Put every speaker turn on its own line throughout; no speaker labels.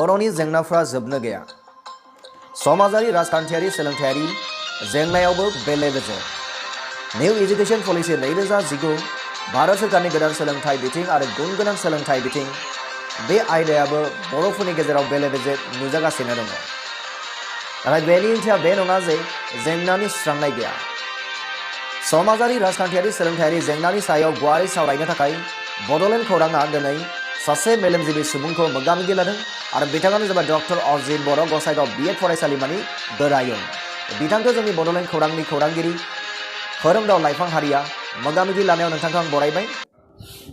बर'नि जेंनाफ्रा जोबनो गैया। समाजारि राजखान्थियारि सोलोंथायारि जेंनायावबो बेले-बेजे। निउ एजुकेशन पलिसि 2019 भारत सोरखारनि गोदान सोलोंथाइ बिथिं आरो गुन गोनां सोलोंथाइ बिथिं बे आयदायाबो बर'फोरनि गेजेराव बेले-बेजे नुजागासिनो दङ। नाथाय बेनि ओंथिया बे नङा जे जेंनानि सुस्रांनाय गैया। समाजारि राजखान्थियारि सोलोंथायारि जेंनानि सायाव गुवारै सावरायनो थाखाय बड'लेण्ड खौरांआ दिनै सासे मेलेमजिबि सुबुंखौ मोगा-मोगि लादों आरो बिथाङानो जाबाय डक्टर अजित बर' गसाइगाव बिएड फरायसालिमानि गोरायुं। बिथांखौ जोंनि बड'लेण्ड खौरांनि खौरांगिरि खोरोमदाव लाइफां हारिया मोगा-मोगि लानायाव नोंथांखौ आं बरायबाय।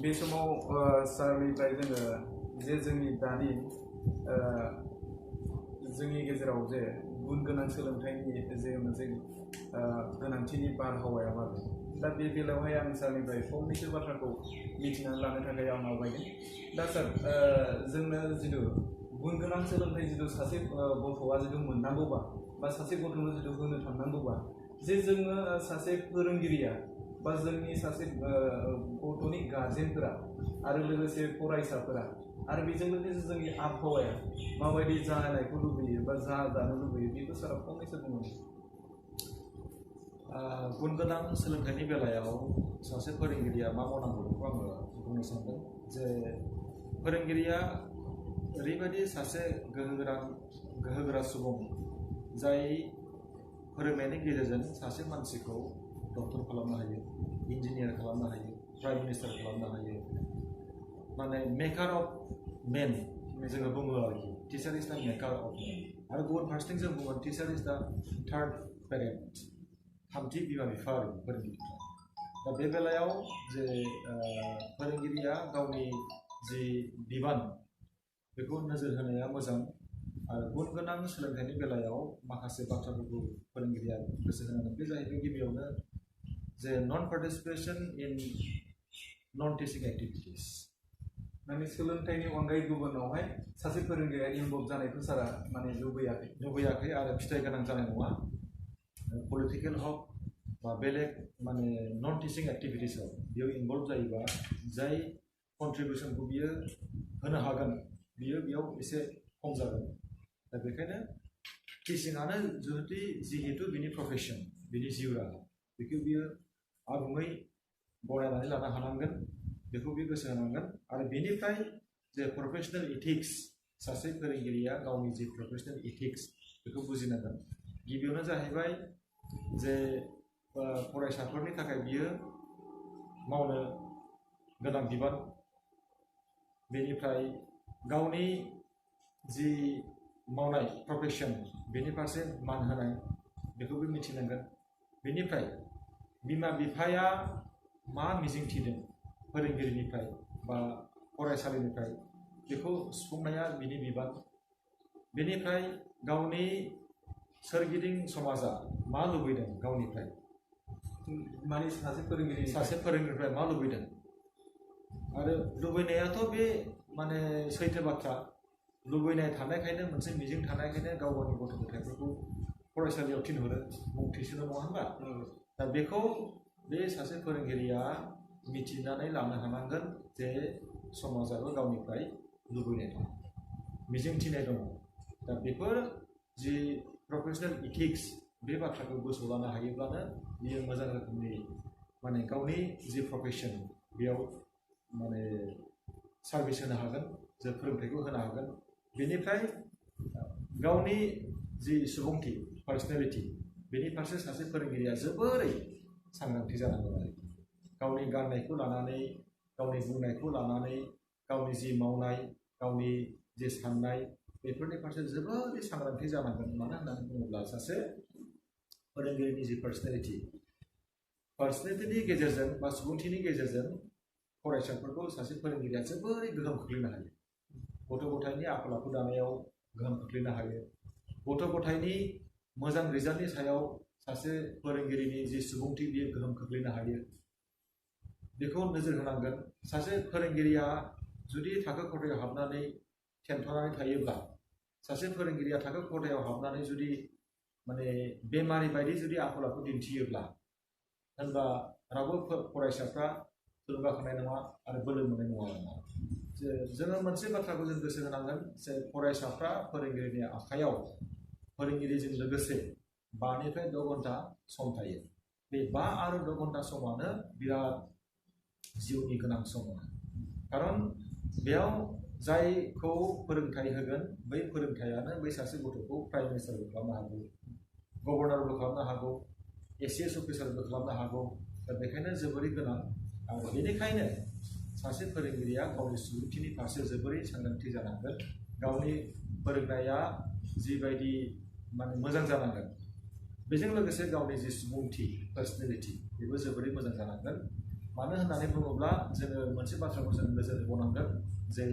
बे समाव सारनिफ्राय जोङो जे जोंनि दानि जोंनि गेजेराव जे गुन गोनां सोलोंथाइनि जे मोनसे गोनांथिनि बारहावाया माबे, दा बे बेलायावहाय आं सारनिफ्राय फंनैसो बाथ्राखौ मिथिनानै लानो थाखाय आं आवगायदों। दा सार जोंनो जिथु गुन गोनां सोलोंथाइ जिथु सासे गथ'आ जिथु मोननांगौबा बा सासे गथ'नो जिथु होनो थांनांगौबा जे जोङो सासे फोरोंगिरिया बा जोंनि सासे गथ'नि गार्जेनफोरा आरो लोगोसे फरायसाफोरा आरो बेजों लोगोसे जोंनि आबहावाया माबायदि जानायखौ लुबैयो बा जानो लुबैयो बेखौ सारा फंनैसो बुंनो।
गुन गोनां सोलोंथाइनि बेलायाव सासे फोरोंगिरिया मा मावनांगौ बेखौ आङो बुंनो सानदों जे फोरोंगिरिया ओरैबायदि सासे गोहोगोरा सुबुं जाय फोरोंनायनि गेजेरजों सासे मानसिखौ डक्टर खालामनो हायो, इन्जिनियार खालामनो हायो, प्राइम मिनिस्टार खालामनो हायो, माने मेकार अफ मेन जोङो बुङो आरोखि। टिचार इज द मेकार अफ मेन। आरो गुबुन फारसेथिं जों बुङो टिचार इज द थार्ड पेरेन्ट, थामथि बिमा बिफा आरो फोरोंगिरिफ्रा। दा बे बेलायाव जे फोरोंगिरिया गावनि जि बिबान बेखौ नोजोर होनाया मोजां आरो गुन गोनां सोलोंथाइनि बेलायाव माखासे बाथ्राफोरखौ फोरोंगिरिया गोसो होनांगोन। बे जाहैबाय गिबियावनो जे non participation in non teaching activities,
माने सोलोंथाइनि अनगायै गुबुनावहाय सासे फोरोंगिरिया इनभल्भ जानायखौ सारा माने लुबैयाखै आरो फिथाइ गोनां जानाय नङा। पलिटिकेल हक बा बेलेग माने नन टिचिं एक्टिभिटिसआव बेयाव इनभल्भ जायोबा जाय कन्ट्रिबिउसनखौ बियो होनो हागोन बियो बेयाव एसे खम जागोन। दा बेखायनो टिचिंआनो जिहेतु बिनि प्रफेसन, बिनि जिउ राहा, बेखौ बियो आबुङै गनायनानै लानो हानांगोन, बेखौ बियो गोसो होनांगोन। आरो बेनिफ्राय जे प्रफेसनेल इथिक्स, सासे फोरोंगिरिया गावनि जि प्रफेसनेल इथिक्स बेखौ बुजिनांगोन। गिबियावनो जाहैबाय जे फरायसाफोरनि थाखाय बियो मावनो गोनां बिबान, बेनिफ्राय गावनि जि मावनाय प्रफेसन बेनि फारसे मान होनाय बेखौबो मिथिनांगोन। बेनिफ्राय बिमा बिफाया मा मिजिंथिदों फोरोंगिरिनिफ्राय बा फरायसालिनिफ्राय बेखौ सुफुंनाया बिनि बिबान। बेनिफ्राय गावनि सोरगिदिं समाजा मा लुबैदों गावनिफ्राय, माने सासे
फोरोंगिरिनिफ्राय मा लुबैदों, आरो लुबैनायाथ' बे माने सैथो बाथ्रा। लुबैनाय थानायखायनो, मोनसे मिजिं थानायखायनो गाव गावनि गथ' गथायफोरखौ फरायसालियाव थिनहरो, मुं थिसनो, नङा होनबा? दा बेखौ बे सासे फोरोंगिरिया मिथिनानै लानो हानांगोन जे समाजाबो गावनिफ्राय लुबैनाय दं, मिजिंथिनाय दङ। दा बेफोर जि प्रफेसनेल इथिक्स बे बाथ्राखौ गोसोआव लानो हायोब्लानो बियो मोजां रोखोमनि माने गावनि जि प्रफेसन बेयाव माने सार्भिस होनो हागोन, जे फोरोंथाइखौ होनो हागोन। बेनिफ्राय गावनि जि सुबुंथि, पार्सनेलिटि, बेनि फारसे सासे फोरोंगिरिया जोबोरै सांग्रांथि जानांगौ आरो गावनि गाननायखौ लानानै, गावनि बुंनायखौ लानानै, गावनि जि मावनाय, गावनि जि साननाय, बेफोरनि फारसे जोबोरै सांग्रांथि जानांगोन। मानो होननानै बुङोब्ला सासे फोरोंगिरिनि जि पार्सनेलिटिनि गेजेरजों बा सुबुंथिनि गेजेरजों फरायसाफोरखौ सासे फोरोंगिरिया जोबोरै गोहोम खोख्लैनो हायो। गथ' गथायनि आखल आखु दानायाव गोहोम खोख्लैनो हायो। गथ' गथायनि मोजां रिजाल्टनि सायाव सासे फोरोंगिरिनि जि सुबुंथि बियो गोहोम खोख्लैनो हायो। बेखौ नोजोर होनांगोन। सासे फोरोंगिरिया जुदि थाखो खथायाव हाबनानै थेनथ'नानै थायोब्ला, सासे फोरोंगिरिया थाखो खथायाव हाबनानै जुदि माने बेमारि बायदि जुदि आखल आखु दिन्थियोब्ला, होनबा रावबो फरायसाफ्रा थुलुंगाखांनाय नङा आरो बोलो मोननाय नङा। जोङो मोनसे बाथ्राखौ जों गोसो होनांगोन जे फरायसाफ्रा फोरोंगिरिनि आखायाव फोरोंगिरिजों लोगोसे 5 निफ्राय 6 घन्टा सम थायो। बे 5 आरो 6 घन्टा समानो बिराद जिउनि गोनां सम। खारन बेयाव जायखौ फोरोंथाइ होगोन बै फोरोंथायानो बै सासे गथ'खौ प्राइम मिनिस्टारबो खालामनो हागौ, गभर्नरबो खालामनो हागौ, एसिएस अफिसारबो खालामनो हागौ। दा बेखायनो जोबोरै गोनां। आरो बेनिखायनो सासे फोरोंगिरिया गावनि सुबुंथिनि फारसे जोबोरै सांग्रांथि जानांगोन। गावनि फोरोंनाया जिबायदि माने मोजां जानांगोन, बेजों लोगोसे गावनि जि सुबुंथि पार्सनेलिटि बेबो जोबोरै मोजां जानांगोन। मानो होननानै बुङोब्ला जोङो मोनसे बाथ्राखौ जों नोजोर होबावनांगोन जे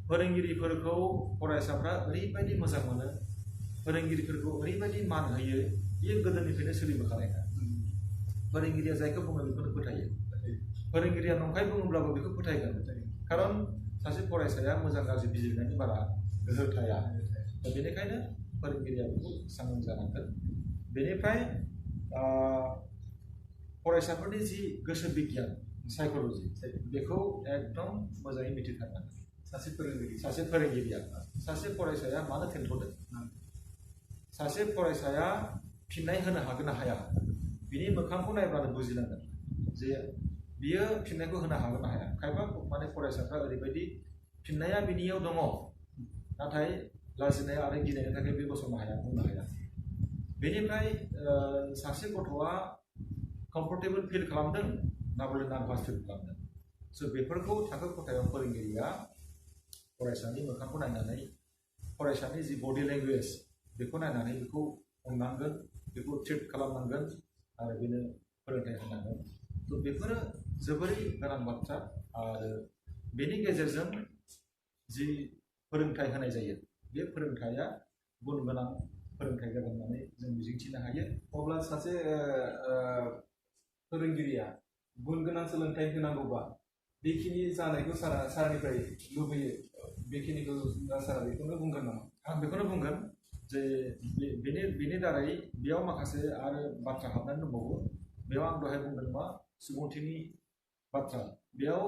फोरोंगिरिफोरखौ फरायसाफ्रा ओरैबायदि मोजां मोनो, फोरोंगिरिफोरखौ ओरैबायदि मान होयो, बेयो गोदोनिफ्रायनो सोलिबोखानायखा। फोरोंगिरिया जायखौ बुङो बेखौनो फोथायो। फोरोंगिरिया नंखाय बुङोब्लाबो बेखौ फोथायगोन। खारन सासे फरायसाया मोजां गाज्रि बिजिरनायनि बारा गोहो थाया। दा बेनिखायनो फोरोंगिरिया बेखौ सांग्रां जानांगोन। बेनिफ्राय फरायसाफोरनि जि गोसो बिगियान साइक'लजि बेखौ एकदम मोजाङै मिथिथारनांगोन। सासे फोरोंगिरिया सासे फरायसाया मानो थेन्थ'दों, सासे फरायसाया फिननाय होनो हागोन ना हाया, बिनि मोखांखौ नायब्लानो बुजिनांगोन जे बियो फिननायखौ होनो हागोन ना हाया। खायफा माने फरायसाफ्रा ओरैबायदि फिननाया बिनियाव दङ, नाथाय लाजिनाय आरो गिनायनि थाखाय बे गसंनो हाया, बुंनो हाया। बेनिफ्राय सासे गथ'आ कम्फर्टेबल फिल खालामदों ना बले नार्भास फिल खालामदों। स' बेफोरखौ थाखो खथायाव फोरोंगिरिया फरायसानि मोखांखौ नायनानै, फरायसानि जि बडि लेंगुवेज बेखौ नायनानै बेखौ हमनांगोन, बेखौ ट्रिट खालामनांगोन आरो बेनो फोरोंथाइ होनांगोन। थ' बेफोरो जोबोरै गोनां बाथ्रा। आरो बेनि गेजेरजों जि फोरोंथाइ होनाय जायो बे फोरोंथाइया गुन गोनां फोरोंथाइ जागोन होननानै जों मिजिंथिनो हायो।
अब्ला सासे फोरोंगिरिया गुन गोनां सोलोंथाइ होनांगौबा बेखिनि जानायखौ सारनिफ्राय लुबैयो, बेखिनिखौ सारा बेखौनो बुंगोन नामा?
आं बेखौनो बुंगोन जे बेनि दारै बेयाव माखासे आरो बाथ्रा हाबनानै दंबावो। बेयाव आं दहाय बुंदों मा सुबुंथिनि बाथ्रा। बेयाव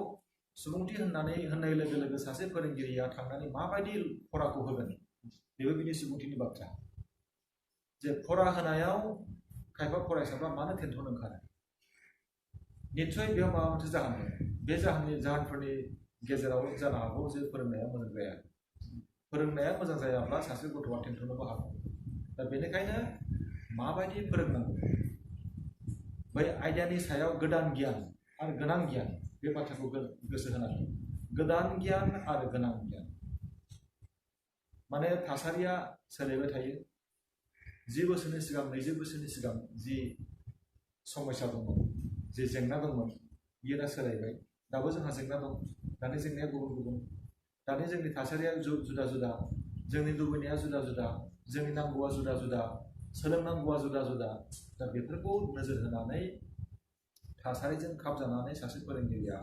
सुबुंथि होननाय लोगो लोगो सासे फोरोंगिरिया थांनानै माबायदि फराखौ होगोन बेबो बिनि सुबुंथिनि बाथ्रा। जे फरा होनायाव खायफा फरायसाफ्रा मानो थेन्थ'नो ओंखारो, निस्सय बेयाव माबा मोनसे जाहोन दं। बे जाहोनफोरनि गेजेराव जानो हागौ जे फोरोंनाया मोजां जाया। फोरोंनाया मोजां जायाब्ला सासे गथ'आ थेन्थ'नोबो हागौ। दा बेनिखायनो माबायदि फोरोंनांगौ, बै आयदानि सायाव गोदान गियान आरो गोनां गियान बे बाथ्राखौ गोसो होनांगौ। गोदान गियान आरो गोनां गियान माने थासारिया सोलायबाय थायो। 10 बोसोरनि सिगां, 20 बोसोरनि सिगां जि समस्या दंमोन, जि जेंना दंमोन, बियो दा सोलायबाय। दाबो जोंहा जेंना दं। दानि जेंनाया गुबुन गुबुन, दानि जोंनि थासारिया जुदा जुदा, जोंनि लुबैनाया जुदा जुदा, जोंनि नांगौआ जुदा जुदा, सोलोंनांगौआ जुदा जुदा। दा बेफोरखौ नोजोर होनानै थासारिजों खाब जानानै सासे फोरोंगिरिया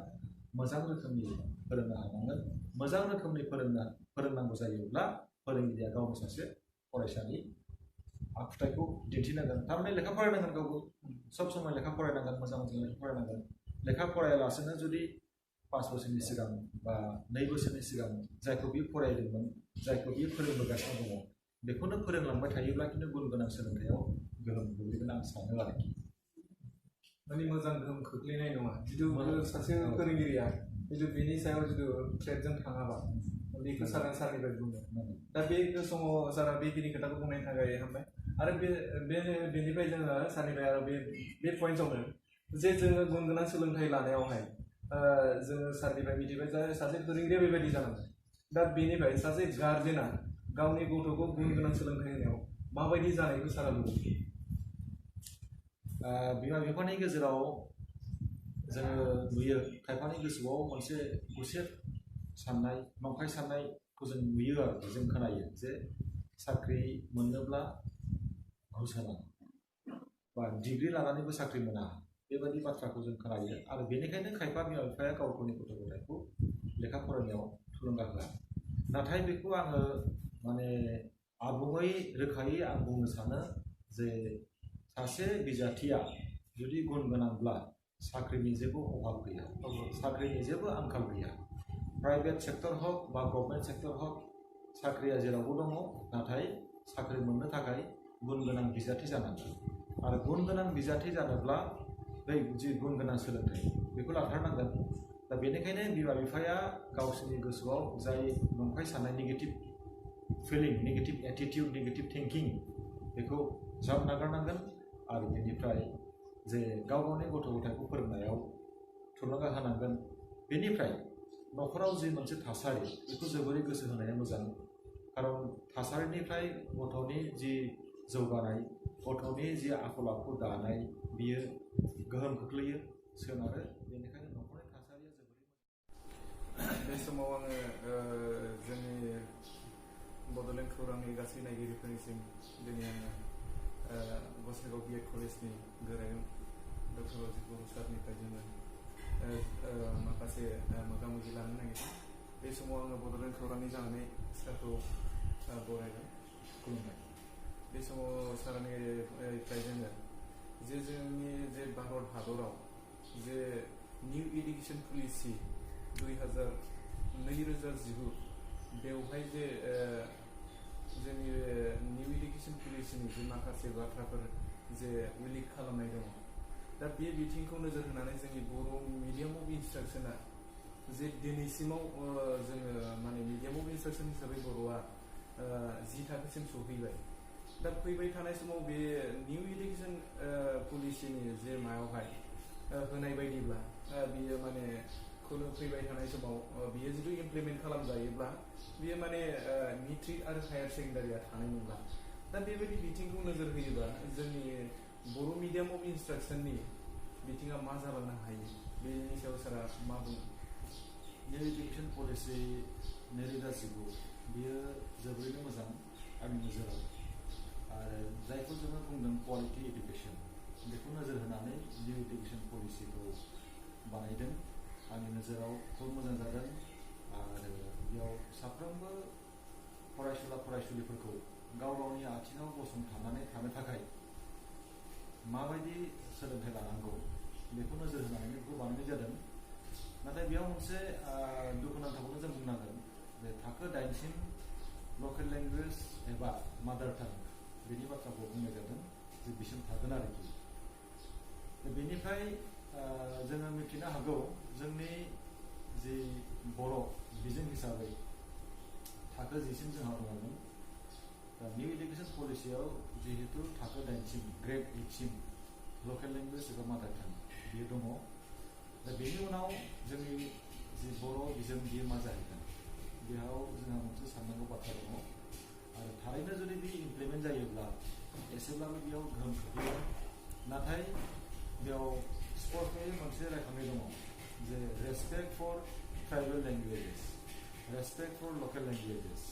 मोजां रोखोमनि फोरोंनो हानांगोन। मोजां रोखोमनि फोरोंनांगौ जायोब्ला फोरोंगिरिया गावनि सासे फरायसानि आखुथायखौ दिन्थिनांगोन। थारमाने लेखा फरायनांगोन, गावबो सब समय लेखा फरायनांगोन, मोजां लेखा फरायनांगोन। लेखा फरायालासेनो जुदि 5 बोसोरनि सिगां बा 2 बोसोरनि सिगां जायखौ बियो फरायदोंमोन, जायखौ बियो फोरोंबोगासिनो दङ, बेखौनो फोरोंलांबाय थायोब्ला खिन्थु गुन गोनां सोलोंथायाव गोहोम गोग्लैगोन आं सानो आरोखि।
माने मोजां गोहोम खोख्लैनाय नङा। जिथु सासे फोरोंगिरिया जिथु बेनि सायाव जिथु थ्रेडजों थाङाबा बेखौ सारनिफ्राय बुङो। दा बे समाव सारा बेखिनि खोथाखौ बुंनायनि थाखाय हामबाय। आरो बेनिफ्राय जोङो सारनिफ्राय आरो बे पइन्टआवनो जे जोङो गुन गोनां सोलोंथाइ लानायावहाय जोङो सारनिफ्राय मिथिबाय जे सासे फोरोंगिरिया बेबायदि जानांगोन। दा बेनिफ्राय सासे गार्जेना गावनि गथ'खौ गुन गोनां सोलोंथाइ होनायाव माबायदि जानायखौ सारा लुबैयो?
बिमा बिफानि गेजेराव जोङो नुयो खायफानि गोसोआव मोनसे गुसेब साननाय, नंखाय साननायखौ जों नुयो आरो जों खोनायो जे साख्रि मोननोब्ला घुस होनांगौ बा डिग्रि लानानैबो साख्रि मोना, बेबायदि बाथ्राखौ जों खोनायो। आरो बेनिखायनो खायफा बिमा बिफाया गावनि गथ' गथायखौ लेखा फरायनायाव थुलुंगा होआ। नाथाय बेखौ आङो माने आबुङै रोखायै आं बुंनो सानो जे सासे बिजाथिया जुदि गुन गोनांब्ला साख्रिनि जेबो अभाब गैया, साख्रिनि जेबो आंखाल गैया। प्राइभेट सेक्टर हक बा गभर्नमेन्ट सेक्टर हक साख्रिया जेरावबो दङ नाथाय साख्रि मोननो थाखाय गुन गोनां बिजाथि जानांगोन आरो गुन गोनां बिजाथि जानोब्ला बै जि गुन गोनां सोलोंथाइ बेखौ लाथारनांगोन दा बेनिखायनो बिमा बिफाया गावसोरनि गोसोआव जाय नंखाय साननाय negative feeling negative attitude negative thinking बेखौ ज्राब नागारनांगोन आरो बेनिफ्राय जे गाव गावनि गथ' गथायखौ फोरोंनायाव थुलुंगा होनांगोन बेनिफ्राय न'खराव जि मोनसे थासारि बेखौ जोबोरै गोसो होनाया मोजां खारन थासारिनिफ्राय गथ'नि जि जौगानाय गथ'नि जि आखल आखु दानाय बियो गोहोम खोख्लैयो सोनारो बेनिखायनो न'खरनि थासारिया जोबोरै
बे समाव आङो जोंनि बड'लेण्ड खौरांनि गासै नायगिरिफोरनिसिम दिनै आङो गसाइगाव बिएड कलेजनि गोरायुं डक्टर अजित बर' सारनिफ्राय जोङो माखासे मोगा मोगि लानो नागिरदों बे समाव आङो बड'लेण्ड खौरांनि जानानै सारखौ बरायबाय खुलुमबाय बे समाव सारनिफ्राय जोङो जे जोंनि जे भारत हादराव जे निउ इडुकेसन पलिसि 2019 बेवहाय जे जोंनि निउ इडुकेसन पलिसिनि जे माखासे बाथ्राफोर जे उल्लेख खालामनाय दङ दा बे बिथिंखौ नोजोर होनानै जोंनि बर' मिडियाम अफ इन्सट्राक्सना जे दिनैसिमाव जोङो माने मिडियाम अफ इन्सट्राक्सन हिसाबै बर'आ 10 थाखोसिम सौहैबाय दा फैबाय थानाय समाव बे निउ इडुकेसन पलिसिनि जे मायावहाय होनाय बायदिब्ला बियो माने फैबाय थानाय समाव बियो जुदि इमप्लिमेन्ट खालामजायोब्ला बियो माने मेट्रिक आरो हायार सेकेन्डारिया थानाय नंला दा बेबायदि बिथिंखौ नोजोर होयोबा जोंनि बर' मिडियाम अफ इन्सट्राक्सननि बिथिङा मा जालांनो हायो बेनि सायाव सारा मा बुङो
निउ इडुकेसन पलिसि 2019 बियो जोबोरैनो मोजां आंनि नोजोराव आरो जायखौ जोङो बुंदों क्वालिटि इडुकेसन बेखौ नोजोर होनानै निउ इडुकेसन पलिसिखौ बानायदों आंनि नोजोराव खोब मोजां जादों आरो बेयाव साफ्रोमबो फरायसुला फरायसुलिफोरखौ गाव गावनि आथिङाव गसंथानानै थानो थाखाय माबायदि सोलोंथाइ लानांगौ बेखौ नोजोर होनानै बेखौ बानायनाय जादों नाथाय बेयाव मोनसे दुखुनांथावखौनो जों बुंनांगोन जे थाखो 8सिम लकेल लेंगुवेज एबा मादार टां बेनि बाथ्राखौ बुंनाय जादों जे बिसिम थागोन आरोखि बेनिफ्राय जोङो मिथिनो हागौ जोंनि जि बर' बिजों हिसाबै थाखो 10सिम जोंहा दङमोन दा निउ इडुकेसन पलिसियाव जिहेतु थाखो 8सिम ग्रेड 8सिम लकेल लेंगुवेज एबा मादार टां बियो दङ दा बेनि उनाव जोंनि जि बर' बिजों बियो मा जाहैगोन बेयाव जोंहा मोनसे साननांगौ बाथ्रा दङ आरो थारैनो जुदि बे इमप्लिमेन्ट जायोब्ला एसेब्लाबो बेयाव गोहोम खोख्लैयो नाथाय बेयाव स्पष्टयै मोनसे रायखांनाय दङ जे respect for tribal languages respect for local languages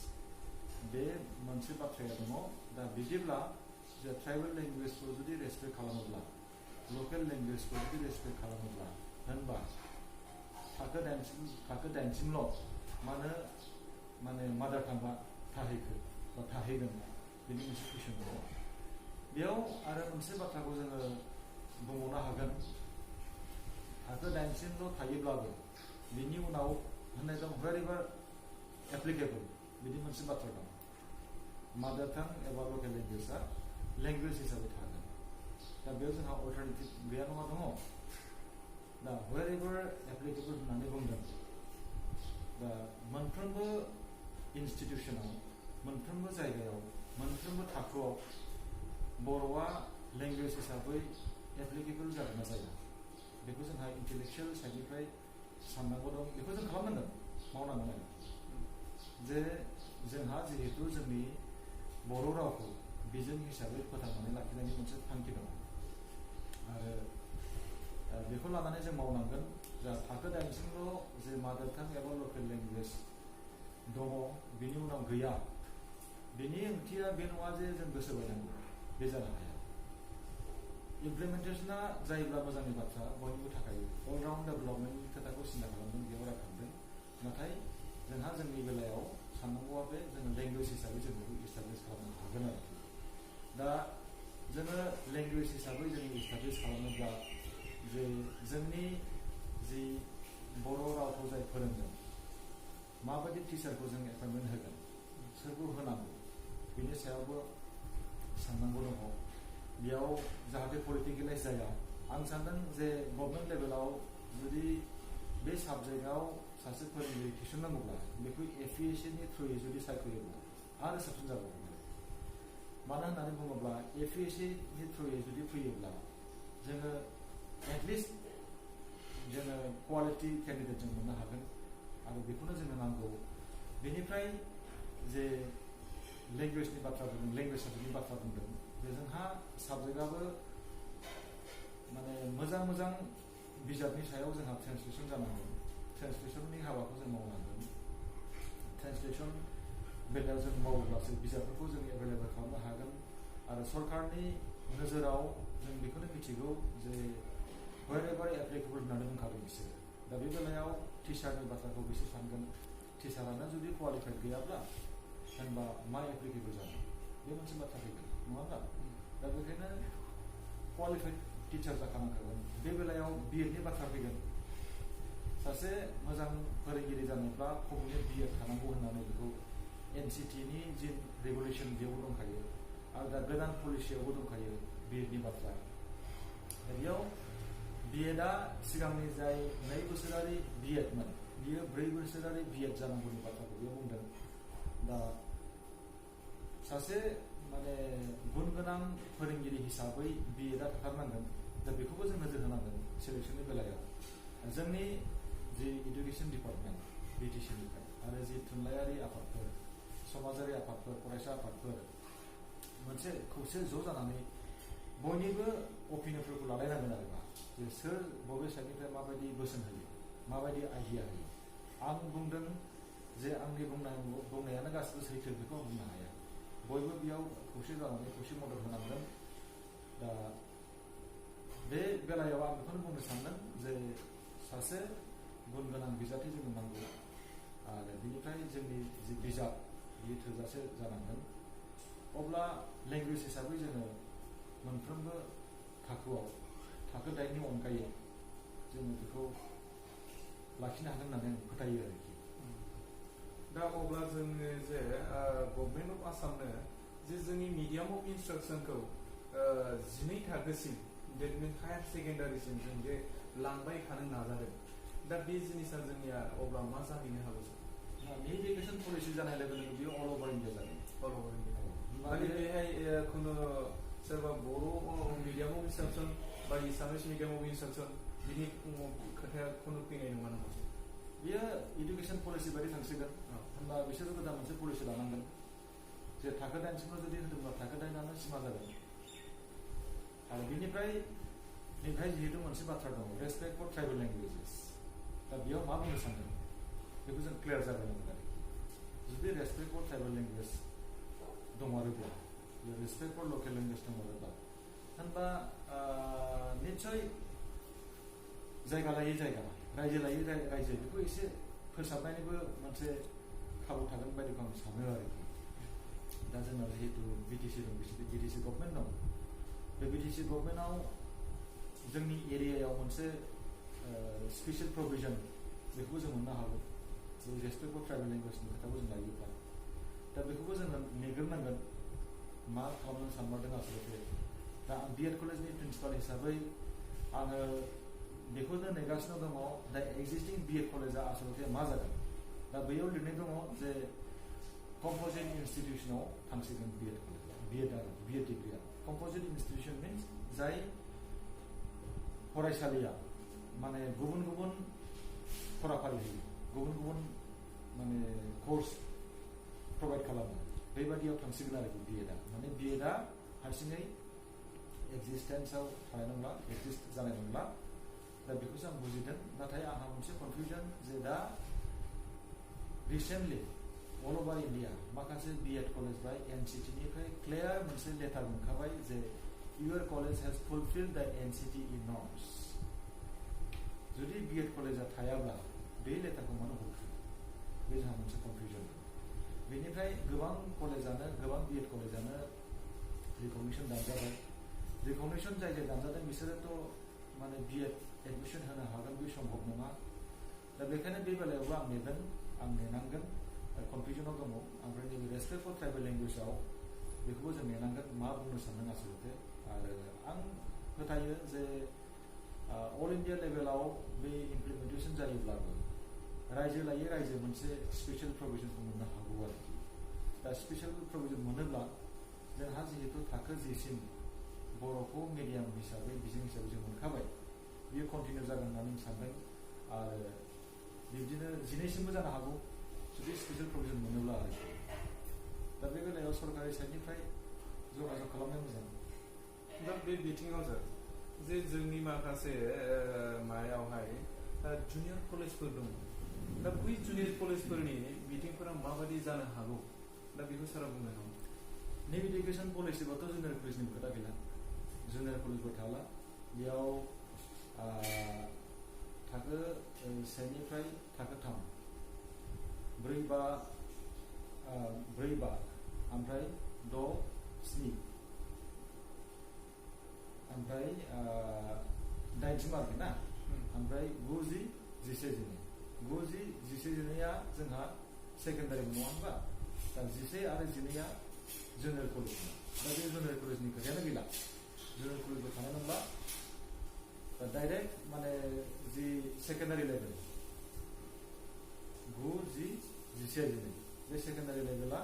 बे मोनसे बाथ्राया दङ दा बिदिब्ला जे ट्राइबेल लेंगुवेजखौ जुदि रेसपेक्ट खालामोब्ला लकेल लेंगुवेजखौ जुदि रेसपेक्ट खालामोब्ला होनबा थाखो 8सिमल' मानो माने मादार टांआ थाहैखो बा थाहैगोन बेनि मोनसे कुइसन दङ बेयाव आरो मोनसे बाथ्राखौ जोङो बुंबावनो हागोन थाखो 8सिमल' थायोब्लाबो बिनि उनाव होननाय दं वेरेभार एप्लिकेबल बिदि मोनसे बाथ्रा दं मादार टां एबा लकेल लेंगुवेजआ लेंगुवेज हिसाबै थागोन दा बेयाव जोंहा अल्टारनेटिभ गैया नङा दङ दा वेरेभार एप्लिकेबल होननानै बुंदों दा मोनफ्रोमबो इनस्टिटिउसनाव मोनफ्रोमबो जायगायाव मोनफ्रोमबो थाखोआव बर'आ लेंगुवेज हिसाबै एप्लिकेबल जागोन ना जाया बेखौ जोंहा इन्टेलेक्सुयेल साइडनिफ्राय साननांगौ दं बेखौ जों खालामनांगोन मावनांगोन आरो जे जोंहा जिहेतु जोंनि बर' रावखौ बिजों हिसाबै फोथांनानै लाखिनायनि मोनसे थांखि दं आरो बेखौ लानानै जों मावनांगोन जा थाखो 8सिमल' जे मादार टां एबा लकेल लेंगुवेज दङ बेनि उनाव गैया बेनि ओंथिया बे नङा जे जों गोसो बायनांगौ बे जानो हाया इमप्लिमेन्टेसना जायोब्ला मोजांनि बाथ्रा बयनिबो थाखाय अलराउन्ड डेभेलपमेन्टनि खोथाखौ सिन्था खालामदों बेयाव रायखांदों नाथाय जोंहा जोंनि बेलायाव साननांगौआ बे जोङो लेंगुवेज हिसाबै जों बेखौ इस्टाब्लिस खालामनो हागोन आरोखि दा जोङो लेंगुवेज हिसाबै जों इस्टाब्लिस खालामोब्ला जे जोंनि जि बर' रावखौ जाय फोरोंदों माबायदि टिचारखौ जों एपइन्टमेन्ट होगोन सोरखौ होनांगौ बेनि सायावबो साननांगौ दङ बेयाव जाहाथे पलिटिकेलाइज जाया आं सानदों जे गभर्नमेन्ट लेभेलाव जुदि बे साबजेक्टआव सासे फोरोंगिरि थिसननांगौब्ला बेखौ एफिएससिनि थ्रुयै जुदि सायख'योब्ला आरो साबसिन जागौमोन मानो होननानै बुङोब्ला एफिएससिनि थ्रुयै जुदि फैयोब्ला जोङो एटलिस्ट जोङो क्वालिटि केन्डिडेट जों मोननो हागोन आरो बेखौनो जोंनो नांगौ बेनिफ्राय जे लेंगुवेजनि बाथ्रा बुंदों लेंगुवेज साबजेक्टनि बाथ्रा बुंदों जे जोंहा साबजेक्टआबो माने मोजां मोजां बिजाबनि सायाव जोंहा ट्रेन्सलेसन जानांगोन ट्रेन्सलेसननि हाबाखौ जों मावनांगोन ट्रेन्सलेसन बेलायाव जों मावोब्लासो बिजाबफोरखौ जों एभेलेबल खालामनो हागोन आरो सरकारनि नोजोराव जों बेखौनो मिथिगौ जे wherever applicable होननानै बुंखादों बिसोरो दा बे बेलायाव टिचारनि बाथ्राखौ बिसोर सानगोन टिचारानो जुदि क्वालिफाइड गैयाब्ला होनबा मा एप्लिकेबल जागोन बे मोनसे बाथ्रा फैगोन नङा होनबा दा बेखायनो क्वालिफाइड टिचार जाखानांगोन बे बेलायाव बिएडनि बाथ्रा फैगोन सासे मोजां फोरोंगिरि जानोब्ला खमैनो बिएड थानांगौ होननानै बेखौ एनसिटिनि जि रेगुलेसन बेयावबो दंखायो आरो दा गोदान पलिसियावबो दंखायो बिएडनि बाथ्रा बेयाव बिएडआ सिगांनि जाय 2 बोसोरारि बिएडमोन बियो 4 बोसोरारि बिएड जानांगौनि बाथ्राखौ बेयाव बुंदों दा सासे माने गुन गोनां फोरोंगिरि हिसाबै बिएडआ थाथारनांगोन दा बेखौबो जों नोजोर होनांगोन सिलेक्सननि बेलायाव जोंनि जि इडुकेसन डिपार्टमेन्ट बिटिसिनिफ्राय आरो जि थुनलाइयारि आफादफोर समाजारि आफादफोर फरायसा आफादफोर मोनसे खौसे ज' जानानै बयनिबो अपिनियनफोरखौ लालायनांगोन आरोना जे सोर बबे साइडनिफ्राय माबायदि बोसोन होयो माबायदि आइडिया होयो आं बुंदों जे आंनि बुंनायानो गासिबो सैथो बेखौ आं बुंनो हाया बयबो बेयाव खौसे जानानै खौसे मदद होनांगोन दा बे बेलायाव आं बेखौनो बुंनो सानदों जे सासे गुन गोनां बिजाथि जोंनो नांगौ आरो बिनिफ्राय जोंनि जि बिजाब बियो थोजासे जानांगोन अब्ला लेंगुवेज हिसाबै जोङो मोनफ्रोमबो थाखोआव थाखो 8नि अनगायै जोङो बेखौ लाखिनो हागोन होननानै आं फोथायो आरोखि
दा अब्ला जोङो जे गभर्नमेन्ट अफ आसामनो जे जोंनि मिडियाम अफ इन्सट्राक्सनखौ 12 थाखोसिम डेट मिन हायार सेकेन्डारिसिम जों जे लांबाय थानो नाजादों दा बे जिनिसा जोंनिया अब्ला मा जाहैनो हागौ
नि इडुकेसन पलिसि जानाय लोगो लोगो बेयो अल अभार इन्डिया जागोन
अल अभार इन्डिया माने बेहाय खुनु सोरबा बर' मिडियाम अफ इन्सट्राक्सन बा एसामिस मिडियाम अफ इन्सट्राक्सन बिनि खोथाया खुनु फैनाय नङा नामा
बेयो इडुकेसन पलिसि बायदि थांसिगोन होनबा बिसोरो गोदान मोनसे पलिसि लानांगोन जे थाखो 9सिमल' जुदि होदोंब्ला थाखो 9आनो सिमा जागोन आरो बिनिफ्राय जिहेतु मोनसे बाथ्रा दङ रेसपेक्ट फर ट्राइबेल लेंगुवेजेस दा बेयाव मा बुंनो सानदों बेखौ जों क्लियार जागोन आरोखि जुदि रेसपेक्ट फर ट्राइबेल लेंगुवेज दंमारोब्ला रेसपेक्ट फर लकेल लेंगुवेज दंमारोब्ला होनबा निश्चय जायगा लायै जायगा रायजो लायै रायजो बेखौ एसे फोसाबनायनिबो मोनसे खाबु थागोन बायदिखौ आं सानो आरोखि दा जोंनाव जिहेतु बिटिसि दं बिटिसि गभर्नमेन्ट दं बे बिटिसि गभर्नमेन्टआव जोंनि एरियायाव मोनसे स्पेसियेल प्रभिजन बेखौबो जों मोननो हागौ जे रेसपेक्ट फर ट्राइबेल लेंगुवेजनि खोथाखौ जों लायोब्ला दा बेखौबो जोङो नेग्रोनांगोन मा खालामनो सानमारदों आसलथे दा आं बिएड कलेजनि प्रिन्सिपाल हिसाबै आङो बेखौनो नेगासिनो दङ दा एक्जिस्टिं बिएड कलेजा आसलथे मा जागोन दा बैयाव लिरनाय दङ जे कम्प'जिट इन्स्टिटिउसनाव थांसिगोन बिएड डिग्रिया कम्प'जिट इन्स्टिटिउसन मिन्स जाय फरायसालिया माने गुबुन गुबुन फराफारि होयो गुबुन गुबुन माने कर्स प्रभाइड खालामो बेबादियाव थांसिगोन आरोखि बिएडआ माने बिएडआ हारसिङै एक्जिस्टेन्सआव थानाय नंला एक्जिस्ट जानाय नंला दा बेखौसो आं बुजिदों नाथाय आंहा मोनसे कनफिउजन जे दा रिसेन्टलि अल अभार इन्डिया माखासे बिएड कलेज बा एनसिटिनिफ्राय क्लियार मोनसे लेटार मोनखाबाय जे इउर कलेज हेज फुलफिल्ड द एनसिटिइ नर्म्स जुदि बिएड कलेजा थायाब्ला बे लेटारखौ मानो हरखो बे जोंहा मोनसे कनफिउजन बेनिफ्राय गोबां बिएड कलेजानो रिकगनिसन दानजाबाय रिकगनिसन जाय दानजादों बिसोरोथ' माने बिएड एडमिसन होनो हागोन बे सम्भब नङा दा बेखायनो बे बेलायावबो आं नेदों आं नेनांगोन कनफिउजनाव दङ ओमफ्राय नैबे रेसपेक्ट फर ट्राइबेल लेंगुवेजाव बेखौबो जों नेनांगोन मा बुंनो सानदों आसलथे आरो आं फोथायो जे अल इन्डिया लेभेलाव बे इमप्लिमेन्टेसन जायोब्लाबो रायजो लायै रायजो मोनसे स्पेसियेल प्रभिजनखौ मोननो हागौ आरोखि दा स्पेसियेल प्रभिजन मोनोब्ला जोंहा जिहेतु थाखो 10 सिम बर'खौ मिडियाम हिसाबै बिजों हिसाबै जों मोनखाबाय बियो कन्टिनिउ जागोन होननानै आं सानदों आरो बिब्दिनो 12 सिमबो जानो हागौ जुदि स्पेसियेल प्रभिजन मोनोब्ला आरोखि दा बे बेलायाव सरकारि साइडनिफ्राय जगाजग खालामनाया मोजां
दा बे बिथिङाव जे जोंनि माखासे मायावहाय जुनियर कलेजफोर दङ दा बै जुनियर कलेजफोरनि बिथिंफोरा माबायदि जानो हागौ दा बेखौ सारा बुंनो हागौ
निउ इडुकेसन पलिसिबाथ' जुनियर कलेजनि खोथा गैला जुनियर कलेजबो थाला बेयाव थाखो 1 निफ्राय थाखो 3 4 5 ओमफ्राय 6 7 ओमफ्राय 8 सिम आरोखि ना ओमफ्राय 9 10 11 12 11 जोंहा सेकेन्डारि नङा होनबा दा 11 आरो 12 जुनियर कलेज दा बे जुनियर कलेजनि खोथायानो गैला जुनियर कलेजबो थानाय नंला दा डाइरेक्ट माने जि सेकेन्डारि लेभेल 9 10 11 बे सेकेन्डारि लेभेला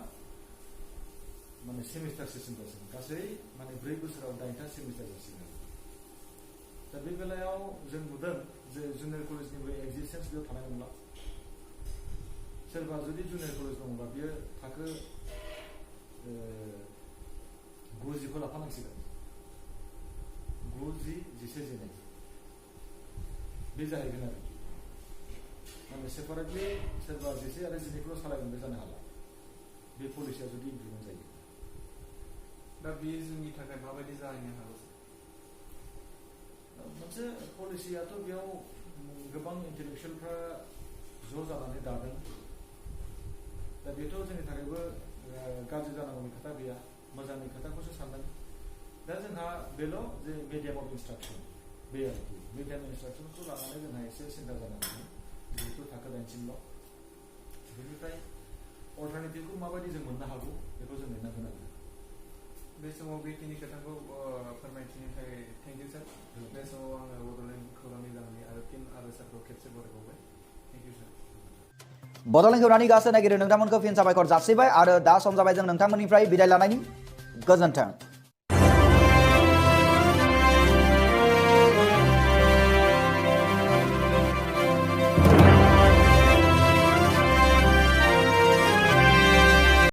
माने सेमिस्टार सिस्टेम जासिगोन गासै माने 4 बोसोराव 8टा सेमिस्टार जासिगोन दा बे बेलायाव जों नुदों जे जुनियर कलेजनिबो एक्जिस्टेन्स बेयाव थानाय नंला सोरबा जुदि जुनियर कलेज दङब्ला बियो थाखो 9 खौ लाफानांसिगोन 9 10 11 बे जाहैगोन आरो माने सेपारेटलि सोरबा 11 आरो 12खौल' सालायगोन बे जानो हाला बे पलिसिया जुदि इमप्लिमेन्ट जायो
दा बेयो जोंनि थाखाय माबायदि जाहैनो हागौ
मोनसे पलिसियाथ' बेयाव गोबां इन्टेलेक्सुयेलफ्रा ज' जानानै दादों दा बेथ' जोंनि थाखायबो गाज्रि जानांगौनि खोथा गैया मोजांनि खोथाखौसो सानदों दा जोंहा बेल' जे मिडियाम अफ इन्सट्राक्सन बे आरोखि मिडियाम इन्सट्राक्सनखौ लानानै जोंहा एसे सिन्था जानांगौ जिहेतु थाखो 8 सिमल' बेनिफ्राय अल्टारनेटिभखौ माबायदि जों मोननो हागौ बेखौ जों नेनांगोन आरो
बे समाव बेखिनि खोथाखौ फोरमायथिनो थाखाय थेंक इउ सार बे समाव आङो बड'लेण्ड खौरां बिलाइनि आरो फिन आरो सारखौ खेबसे बरायबावबाय थेंक इउ सार
बड'लेण्ड खौरांनि गासै नागिरो नोंथांमोनखौ फिन साबायखर जासिबाय आरो दा सम जाबाय जों नोंथांमोननिफ्राय बिदाय लानायनि गोजोन्थों।